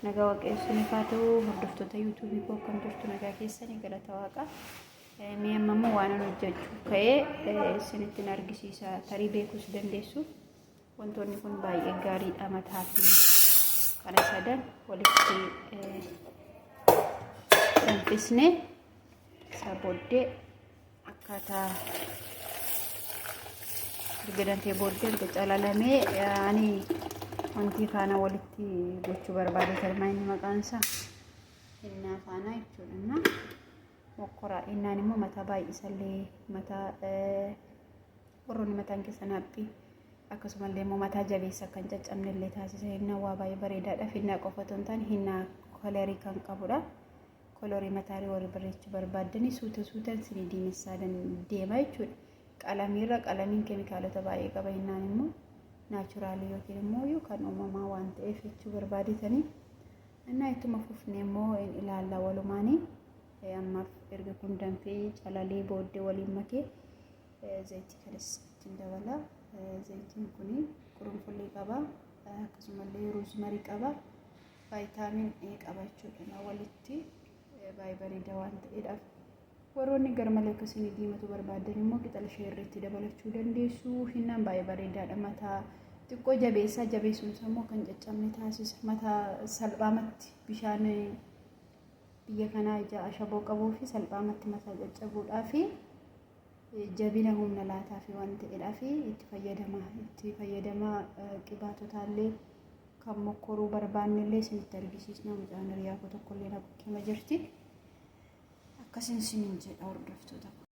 Nagaa Waaqayyo isiniif haa ta'u. Hordoftoota yuutuubii koo, akkam jirtu? Nagaa keessanii, galata Waaqa. Mee amma immoo waan an hojjechuuf ka'ee isinittiin argisiisa. Tarii beekuus dandeessu. Wantoonni kun baay'ee gaariidha mataa fi kana sadan walitti danfisnee isaa booddee akkaataa erga danfee booddee, erga calalamee, ani wanti faana walitti gochuu barbaade tarmaa inni maqaan isaa hinnaa faana jechuudha. Mokkoraa hinnaan immoo mataa baay'isallee, mataa warroonni mataan keessan haphii, akkasumallee immoo mataa jabeessa, akka hin caccabne illee taasisa. Hinnaa waa baay'ee bareedaadha. Hinnaa qofa otoo hin taane hinnaa kolorii kan qabudha. Kolorii mataarii warri bareechuu barbaaddanii suuta suutaan isinii diimessaa deema jechuudha. Qalamiirra, qalamiin keemikaalota baay'ee qaba. Hinnaan immoo naturalii yookiin immoo kan uumamaa waan ta'eef jechuu barbaadetanii. Innaa ittuma fufnee immoo hin ilaalla walumaanii. Ammaaf erga kun danfee calalee booddee waliin makee zayitii kanas ittiin dabala. Zayitiin kun qurunfullii qaba. Akkasumallee rosemary qaba. Vitamin E qaba jechuudha. Walitti baay'ee bareeda waan ta'eedhaaf. Warroonni garmalee akkasii diimatu barbaadan immoo qixala ishee irratti dabalachuu dandeessu. Hinnaan baay'ee bareedaadha. Mataa xiqqoo jabeessaa, jabeessuun isaa immoo kan caccabne taasisa. Mataa salphaamatti bishaan biyya kanaa ija ashaboo qabuu fi salphaamatti mataa caccabuudhaa fi jabina humna laataa fi waan ta'eedhaa fi itti fayyadama. Qibaatotaallee kan mokkoruu barbaanne illee isinitti argisiisna. Mucaan hiriyaa koo tokkollee na bukkee jirti. Akkasiin isiniin jedha, hordoftoota koo.